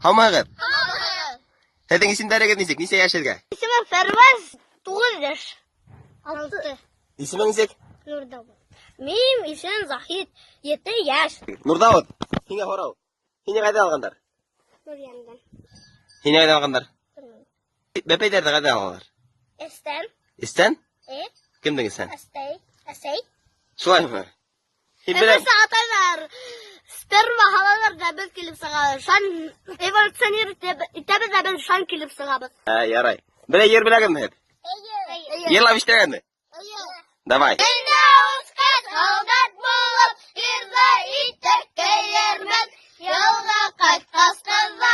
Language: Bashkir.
Һаумыһығыҙ? Һеҙҙең исемдәрегеҙ нисек? Нисә йәш һеҙгә? Исемем Фәрваз, 9 йәш. 6. Исемең нисек? Нурдауыт. Минең исемем Заһит, 7 йәш. Нурдауыт, һиңә һорау. Һине ҡайҙан алғандар? Нурйәндән. Һине ҡайҙан алғандар? Бәпәйҙәрҙе ҡайҙан алалар? Эстән. Эстән? Э, Кемдең эстән? әсәй. Әсәй. Шулаймы? Һин белән Әсә атайҙар. Сперма һалалар ҙа беҙ килеп сығабыҙ. Шан эволюционер итәбеҙ ҙә беҙ шан килеп сығабыҙ. Ә, ярай. Берәй йыр беләгеҙме һеҙ? Эйе. Йырлап ишеттерәгеҙме? Эйе. Давай. Миндә үҫкәс һалдат булып, Ирҙә итәк кейермен. Яуҙа ҡайтҡас ҡыҙҙарҙан